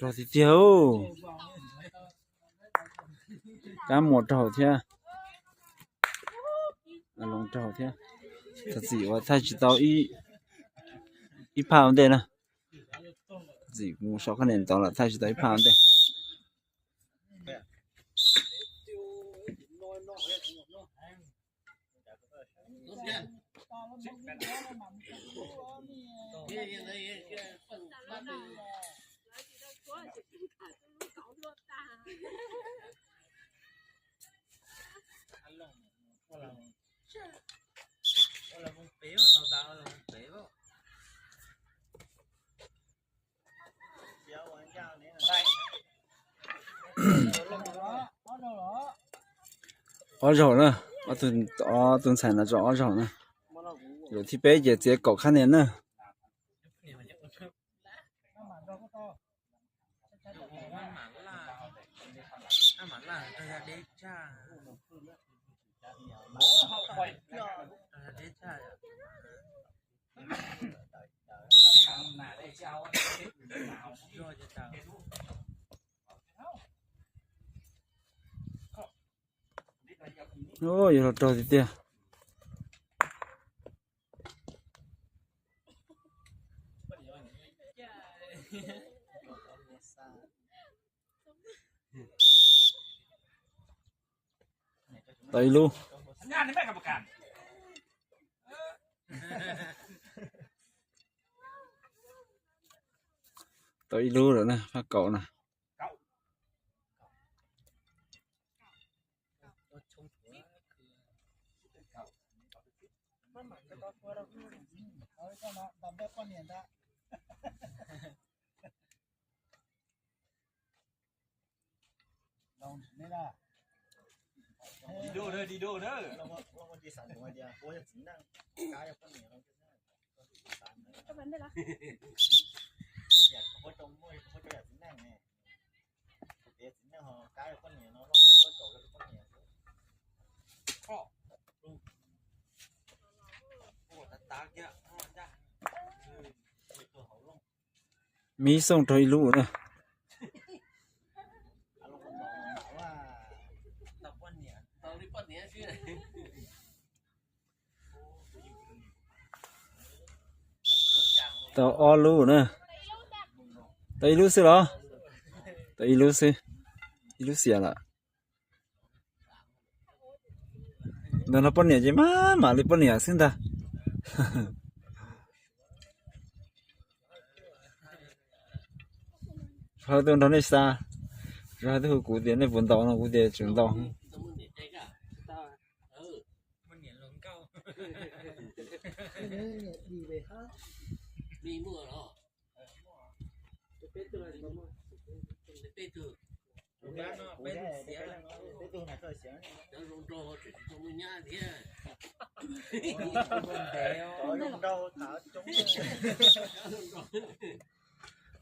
Raug tiag tiag. Kab muas raug thiab. Loos raug thiab. Thov txim uas thaij tsis tau ib phaj ua ntej na. Thov txim, mus saum qhab nias ntawd lawm, thaij tsis tau ib phaj ua ntej. Ob zaug na, ob tug ntxhais no tso ob zaug na. Zaum thib peb ces txiav kaum khab nias na. Yuav los raug tiag tiag. Tau ib lub. Tau ib lub lawm na, phaj kaum na. Mib xooj raug ib lub na. Tau ob lub na. Tau ib lub xwb los? Tau ib lub xwb. Ib lub xiam lawm. Ntawm no poj niam ces maj mam li poj niam xwb ntag. Hos tuaj nrog nej xa, hos tuaj hu kuv tias nej puas ntaus no, kuv tias tseem ntaus.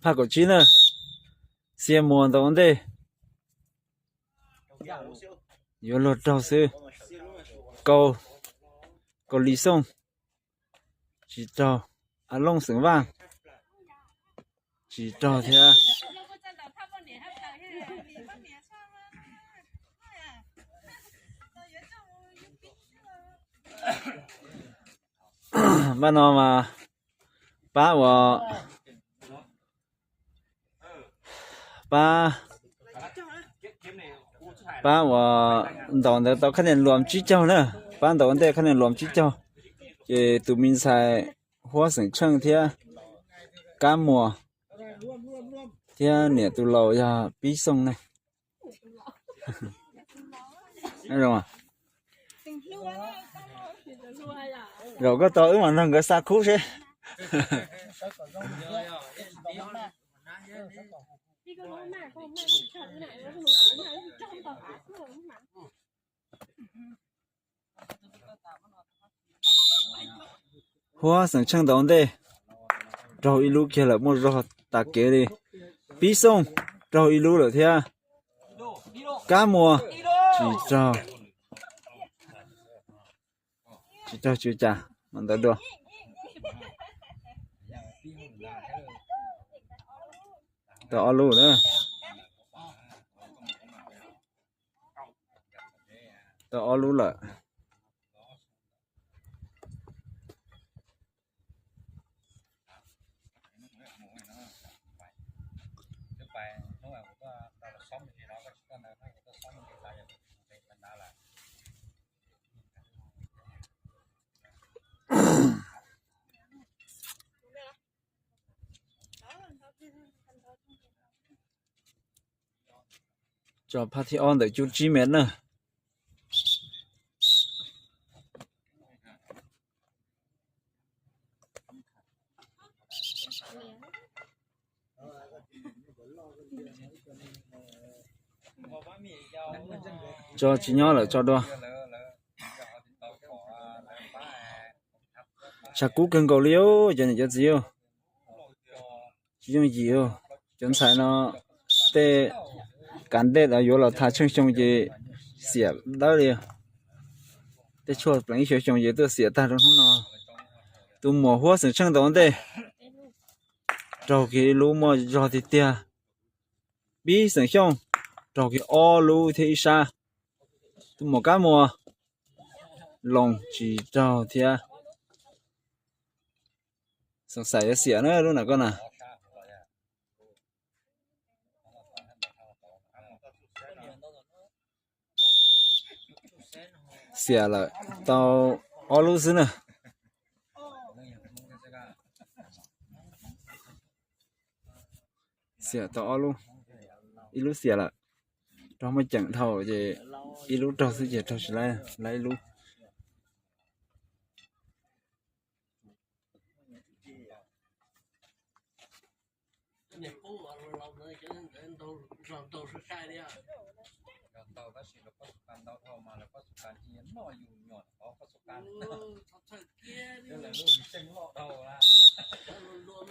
Phaj kaum tsib na, Xia Muas ntaus ua ntej. Yuav luag raug xwb. Kau, Kau Lis Xooj, tsis raug. A Looj xeem Vaj, tsis raug thiab. Pab no mas pab uas pab, pab uas ntaus ntawd tau khab nias luam tsib caug na, pab ntaus ua ntej khab nias luam tsib caug, ces tus me ntxhais Huab xeem Tsheej thiab Kab Muas thiab niam tus laus yog Pib Xooj ne. Zaum koj tau wb mam nrog nkawd xa khub seb. Huab xeem Tsheej ntaus ntej, raug ib lub kiag lawm, muaj zog tas kev li. Pib Xooj raug ib lub lawm thiab. Kab Muas tsis raug. Tsis raug tsis ua cas, mam ntawd dua. Tau ob lub na. Tau ob lub lawm. Tso phab thib ob ntawm cub tsib mev na. Tso tsis nyob lawm tso dua. Tshav kub kawg nkaus li os cov niam cov txiv. Tsis yooj yim. Cov ntxhais no tej kav dej yuav los thav tsheej xyoo ces xiam dawb li. Tej tshuaj pleev ib xyoo xyoo ces tuaj xiam tag rau hnub no. Tus muam Huab xeem Tsheej ntaus ua ntej, raug kiag ib lub muaj zog tiag tiag. Pib xeem Xyooj raug kiag ob lub thiab ib sab. Tus muam Kab Muas Loos tsis raug thiab. Xav xav yuav xiam na lub na koj na. Xiam lawm, tau ob lub xwb na. Xiam tau ob lub, ib lub xiam lawm. Raug muaj ceem dhau ces ib lub raug xwb ces raug tsis laib, laib ib lub.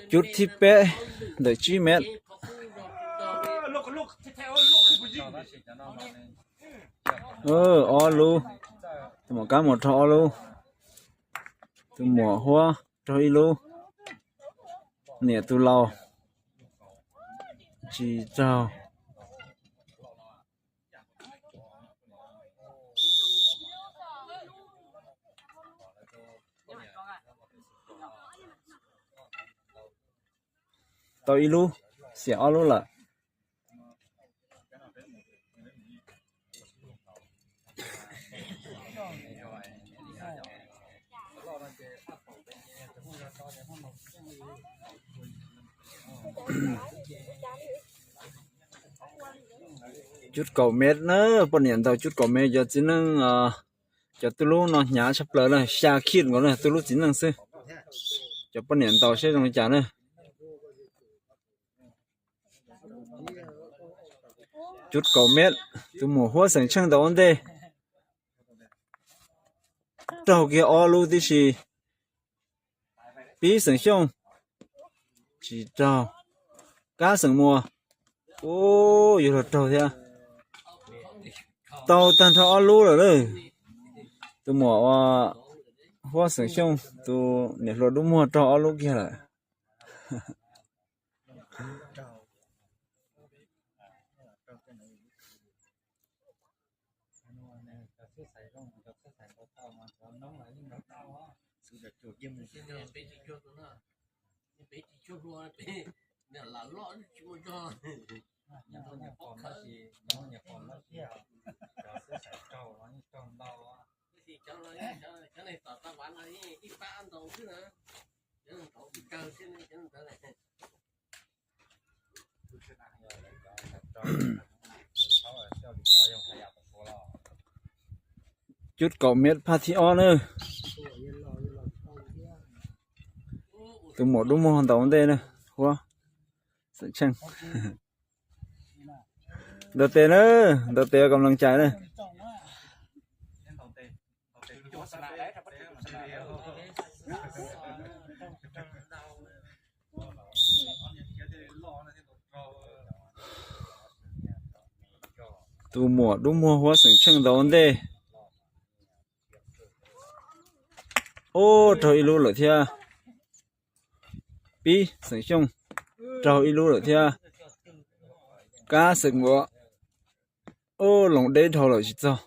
Cub thib peb ntawm tsib mev. Ob lub, tus muam Kab Muas raug ob lub. Tus muam Huab raug ib lub. Niam tus laus tsis raug. Tau ib lub, xiam ob lub lawm. Cub kaum mev na, poj niam ntaus cub kaum mev cov txiv neej. Cov tub lub no hnyav tshaj plaws na, xya khij nkaus na, tub lub txiv neej xwb. Cov poj niam ntaus seb zoo li cas na. Cub kaum mev, tus muam Huab xeem Tsheej ntaus ua ntej. Raug kiag ob lub tib si. Pib xeem Xyooj tsis raug. Kab xeem Muas, ub, yuav luag raug thiab. Tau tag nrho ob lub lawm lawm. Tus muam uas Huab xeem Xyooj tus niam hluas dub muag raug ob lub kiag lawm. Cub kaum mev phab thib ob na. Tus muam dub muag ntaus ua ntej na, Huab xeem Tsheej. Ntaus tes na, ntaus tes ua kam lees cais na. Tus muam dub muag Huab xeem Tsheej ntaus ua ntej. Ub, raug ib lub lawm thiab. Pib xeem Xyooj raug ib lub lawm thiab. Kab xeem Npuav, ub, loos deb dhau lawm tsis txog.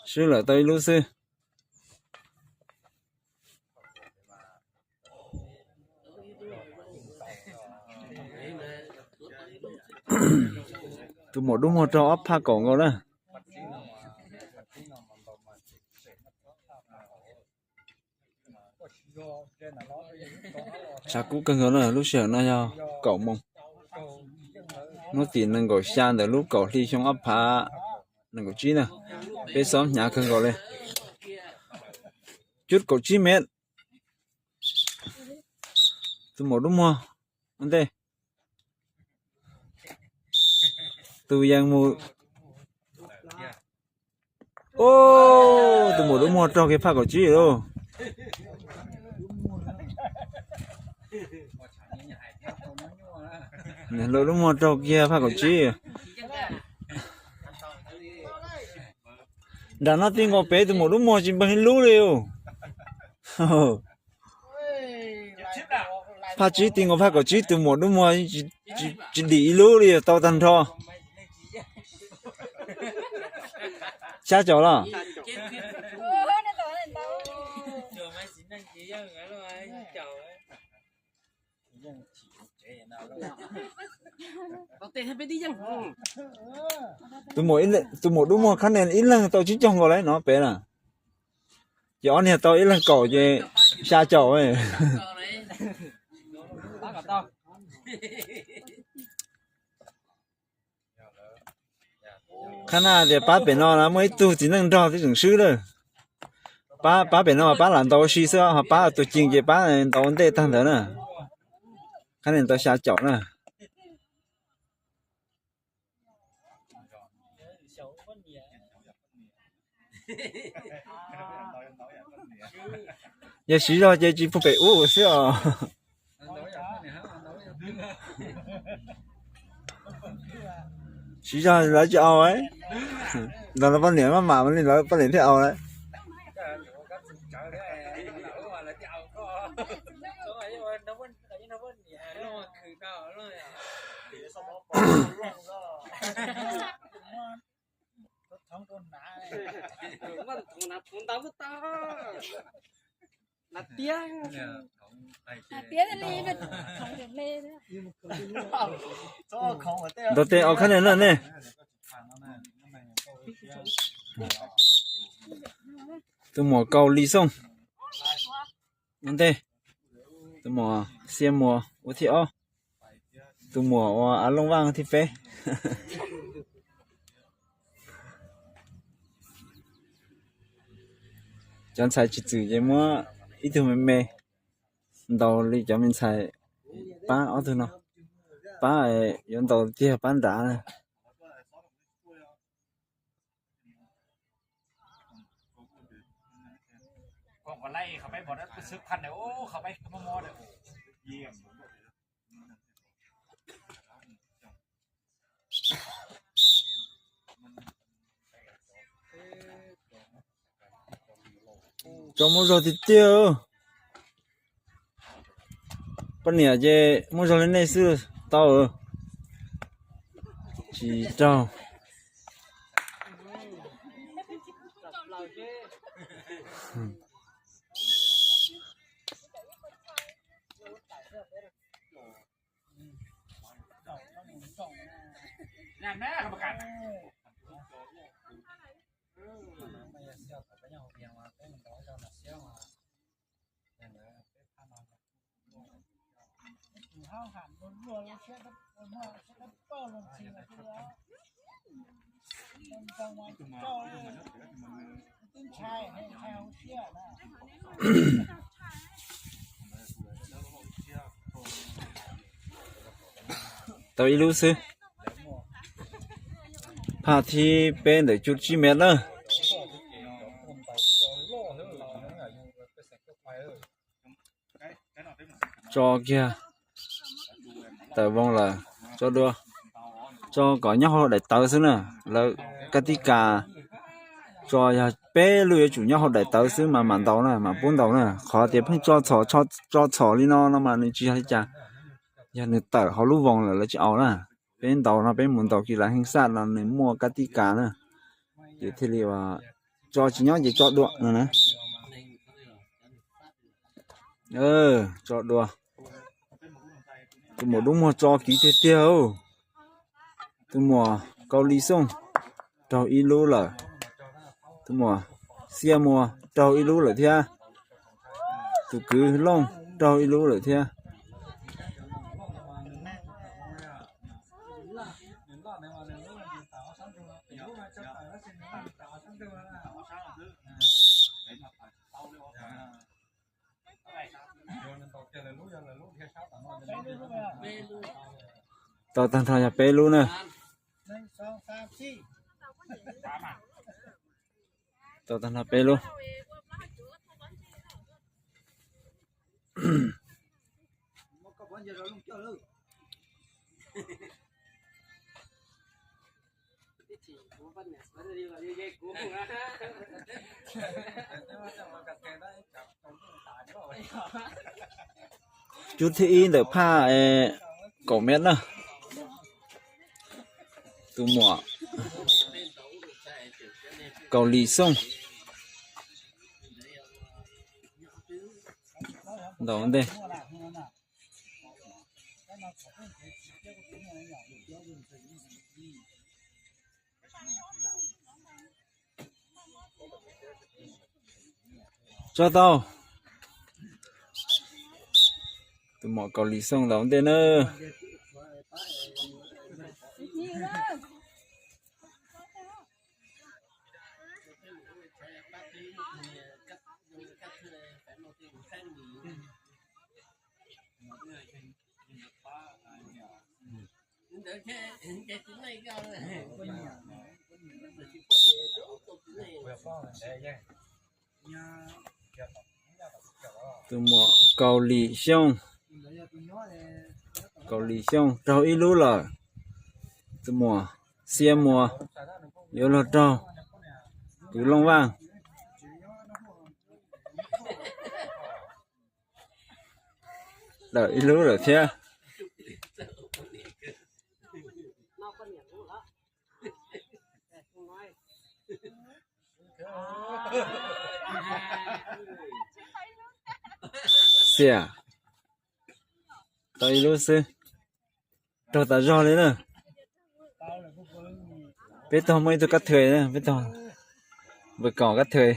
Swb lawm tau ib lub xwb. Tus muam dub muag raug ob phaj kaum nkaus na. Tshav kub kawg nkaus na, lub sij hawm no yog kaum moos. Hnub tim nees nkaum xya ntawm lub kaum hli xyoo ob phav nees nkaum tsib na. Peb xob hnyav kawg nkaus li. Cuj kaum tsib mev. Tus muam dub muag ua ntej. Tus yees mus. Ub, tus muam dub muag raug kiag phaj kaum tsib lauj. Niam hluas dub muag raug kiag phaj kaum tsib. Nram no ti nkaus pem tus muam dub muag tsis npeeg ib lub li. Phaj tsib ti nkaus phaj kaum tsib tus muam dub muag tsis dim ib lub li, tau tag nrho. Xya caum los? Tus muam dub muag khab nia ib leeg tau tsib caug nkaus li no pem na. Ces ob niag tau ib leeg kaum ces xya caum. Qhab na tias pab pem no muaj ib tug txiv neej nrog twb tseem swb lawm. Pab, pab pem no mas pab lam ntaus ua si xwb, ho pab tus ci ces pab ntaus ua ntej tag ntawd na. Qhab nia tau xya caum na. Yog siv zog ces tsis pub pem ub xwb os. Siv zog lawv tsis au. Ntawd lawv poj niam maj mam li lawv poj niam thiaj au lawm. Ntaus tes au khab nia na nej. Tus muam Kaus Lis Xooj ua ntej. Tus muam Xia Muas ua thib ob. Tus muam uas Av Looj Vaj ua thib peb. Cov ntxhais tsis txwm ces muab ib tug me me ntaus li cov me ntxhais pab ob tug no. Pab yuav ntaus tiag pab nrad na. Tso muaj zog tiag tiag. Poj niam ces muaj zog li nej xwb tau. Tsis raug. Tau ib lub xwb. Phaj thib peb ntawm cuj tsib mev na. Tso kiag tawm voo lawm, tso dua, tso kom nyob hauv daim tawv xwb na. Lawv kab tib kas Tso yog peb lub yuav tsum nyob hauv daim tawv xwb mas mam ntaus na, mam pub ntaus na. Qhov tias pheej tso txhom, tso txhom li no no mas nws tsis yog li cas. Yog nws tawm hauv lub voos lawm lawv tsis au na. Peb ntaus no peb mus ntaus kis lav heej xaj no nws muaj kab tib kas na, ces thiaj li tso tsis nyob ces tso dua no na. Tso dua. Tus muam dub muag tso kiv tiag tiag. Tus muam Kaus Lis Xyooj raug ib lub lawm. Tus muam Xia Muas raug ib lub lawm thiab. Tus kwv Looj raug ib lub lawm thiab. Tau tag nrho yog peb lub na. Tau tag nrho peb lub. Cub thib ib ntawm phaj kaum mev na. Tus muam Kaus Lis Xyooj ntaus ntej. Tso tau. Tus muam Kaus Lis Xyooj ntaus ntej na. Tus muam Kaus Lis Xyooj, Kaus Lis Xyooj raug ib lub lawm. Tus muam Xia Muas yuav luag raug kwv Looj Vaj. Lawm ib lub lawm thiab. Xiam, tau ib lub xwb. Raug tas zog li na. Peb tog muaj ib tug kab thawj, peb tog npawg Kaus kab thawj.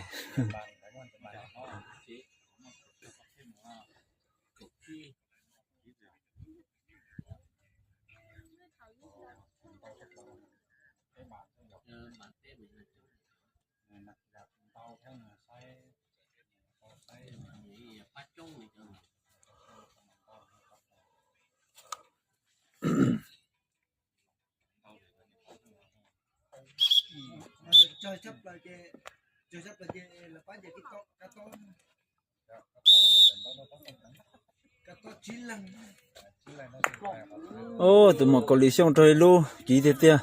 Ub, tus muam Kaus Lis Xyooj raug ib lub kiv tiag tiag.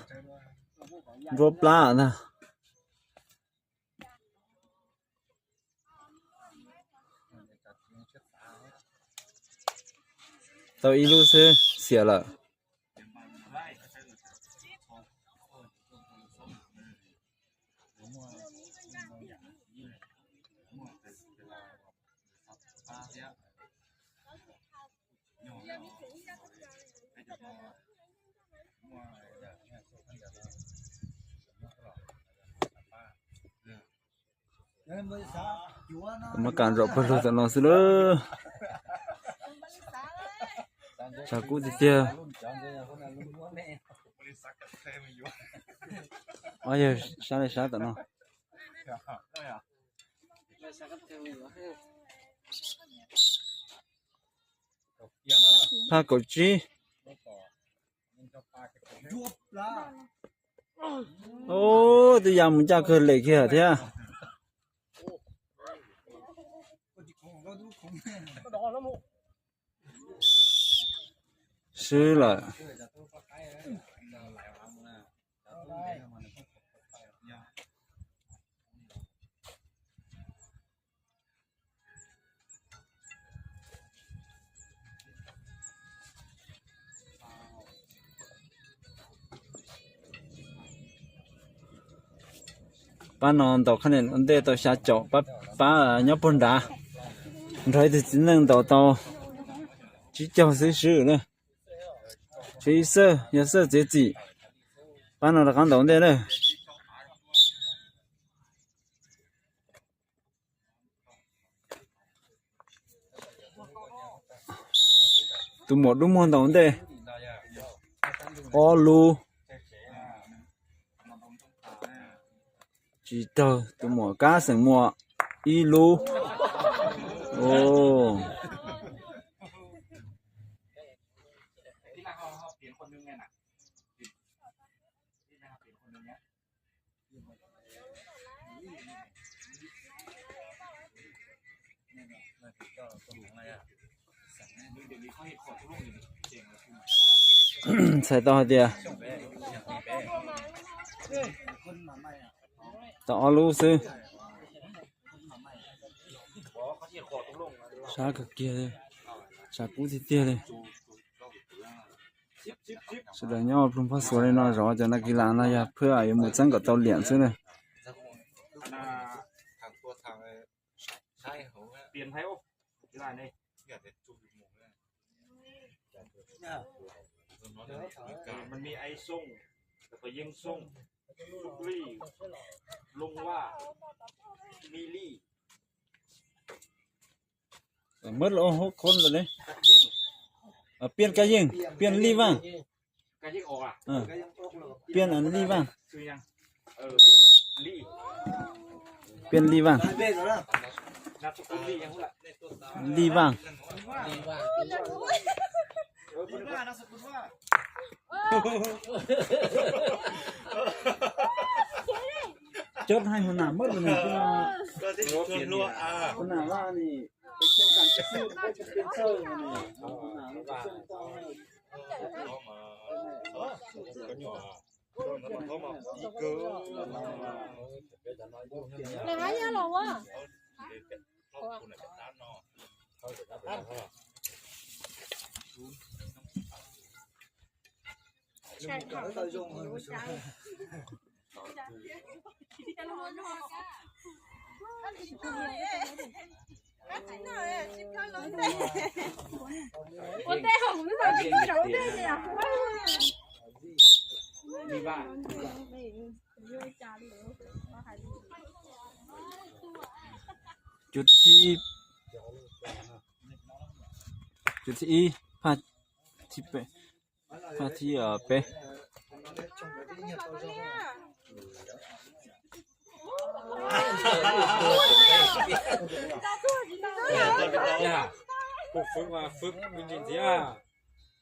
Nruab plab ntag. Tau ib lub xwb xiam lawm. Muab kas zaum pawg lug tam no xwb lawm. Tshav kub tiag tiag. Ob yawg sab li sab tam no. Phaj kaum tsib. Ub, twb ya mus ncaj kawg lem kiag thiab. Swb lawm. Pab no ntaus qhab niam ua ntej tau xya caum, pab, pab nyob puag nrad nrog ib tug txiv neej ntaus tau tsib caug xwb swb na. Tshuav ib xawj, yog xawj txiav txim. Pab no rov qab ntaus ntej na. Tus muam dub muag ntaus ntej ob lub. Tsis raug, tus muam kab xeem muas ib lub. Txhais tau hais tias tau ob lub xwb. Sab kawg kiag li, sab kub tiag tiag li. Sawv daws nyob pluj phab xuav li no zov cov nas kis las no yog phwj yuav mus txeeb kom tau liam xwb na. Mab los hauv khoob ntawd ne. Piaj kab yeej, piaj lij vaj. Piaj lij vaj. Piaj lij vaj. Lij vaj. Cov hais hua nam mab los nws, hua nam vaj ni. Cuv thib, cuv thib ib, phaj thib peb, phaj thib peb. Kuv fwv mas fwv me ntsis ntxiv.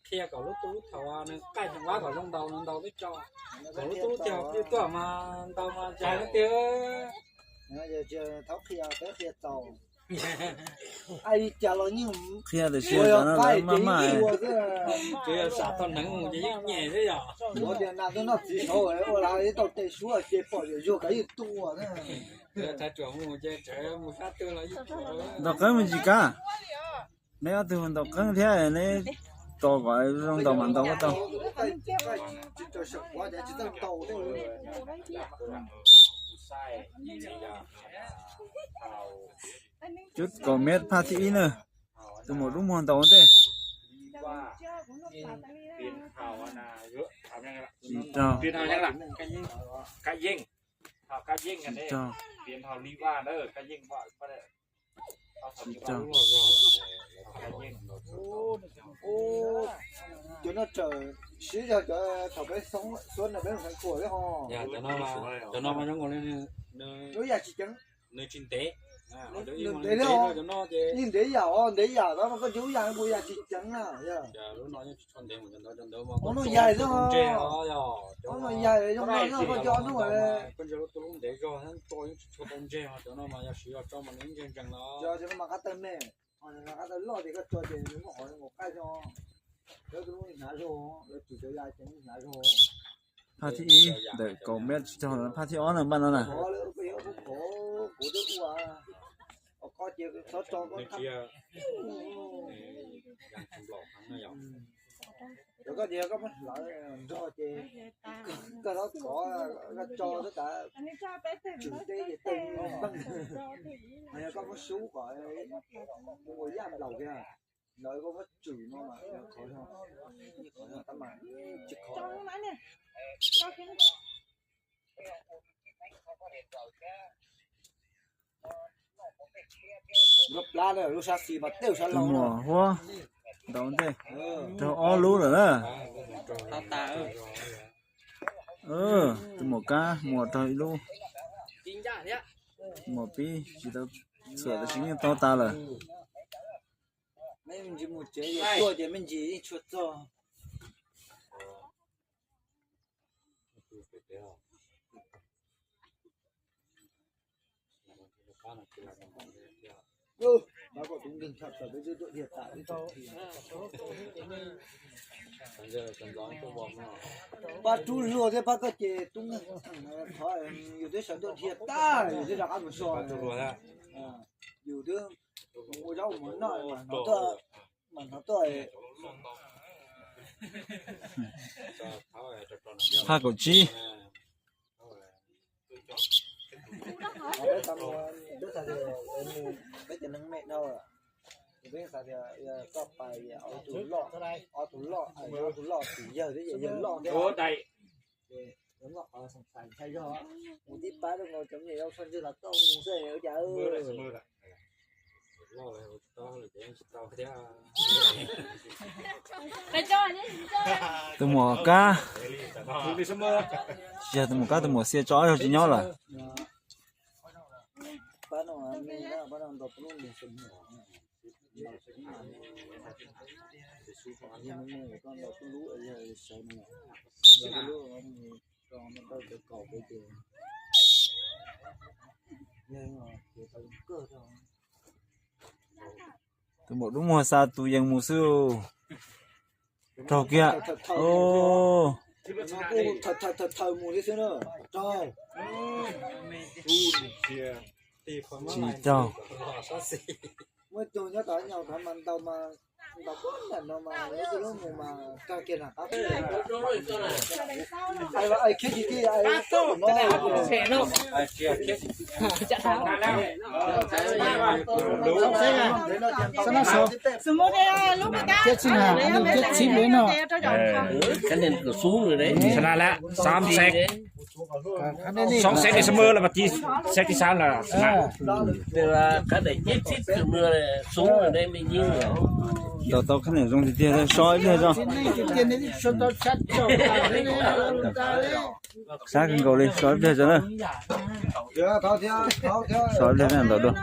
Qhia kom lub tub lub thaum nws qaij xyoo vab kom zoo ntaus nws ntaus twb tso, kom lub tub lub thaum pw tuaj mas ntaus mas zais no tiag. Thov qhia, peb qhia tau. Ai li cas los yeej qhia tiam sis ua no qaij maj maj. Tsuas yog sam tau hneev mus ces yeej nyem xwb yom. Ua tias nas tuaj noj txiv saud ua lawv tau tes suab ces pom yam zuag kav yeej tuaj. Ntaus qeeb me ntsis kab. Neb ob tug ntaus qeeb thiab neb tos kom zoo ntaus mas ntaus tau. Cuv kaum mev phaj thib ib na. Tus muam dub muag ntaus ua ntej. Tsis raug. Tsis raug. Tsis raug. Cov no tseem siv yog cov thaum peb xuab no peb mus Hmoob Khuam thiab ho. Cov no mas zoo nkaus li nws tsis ceev. Nws tsis ntev. Nws ntev li, yeej ntev yam os, ntev yam tab mas koj ntshe lub yam kuv yam tsis ceev na. Ob no yaig xwb, ob no yaig zoo no koj cov no. Koj ntshe lub tub lub ntev zog thiab tso yeej tsis tshua tau ntseg, cov no mas yog siv yog tso mas nws ib ntseg ntsees no. Cov no mas qab taw me, qab taw loj ces koj tso ces nws muaj qhov nkaus qaij zog. Cov tus lub hnav zog, lawv tus cov ya ces hnav zog. Phaj thib ib ntawm kaum mev tsis raug, phaj thib ob na npaj no na. Kuv twb ua, koj ces txhob tso koj thab. Koj tias koj muab hlawv nrog ces koj tau kov, koj tso twb tas, tswm teb ces tawg npej. Yog koj muab sub kom ua yaj nplaum kiag, lawv koj muab tswm no mas qhov, qhov tab mas tsis qhov. Lub plab lub sab xis mas tej sab laug no. Huab ntaus ntej, raug ob lub lawm na. Tus muam kab muas raug ib lub. Tus muam pib tsis tau txhuam tab sis yeej tau tas lawm. Tuaj ces me ntsis yeej tshua txog. Pab rub luag thiab pab koj ces tub nkeeg, qhov yus twb sawv tuaj dhia tag yus twb rov qab mus so. Yus twb mus ua zaub mus noj mas hnov tuaj, mas hnov tuaj. Phab kaum tsib. Peb cov neeg me dhau, peb xav tias koj pais ob tug loj, ob tug loj, ob tug loj tsis yawg thiab ces yawg loj thiab. Mus tib pab rau nkaus cov me nyuam yaus so ntswg los tau mus xwb ua cas. Tus muam kab, tsis yog tus muam kab, tus muam xiab tso yog tsis nyob lawm. Tus muam dub muag xa tus yees mus xwb. Raug kiag. Tsis raug. Xab na lawm, xab xev, xab xev nis xab mab los mas tiv xev tiv xav lawm. Ntaus tau khab niam zoo tiag tiag, so ib pliag tso. Sab kawg nkaus li, so ib pliag tso na. So ib pliag ntaus dua.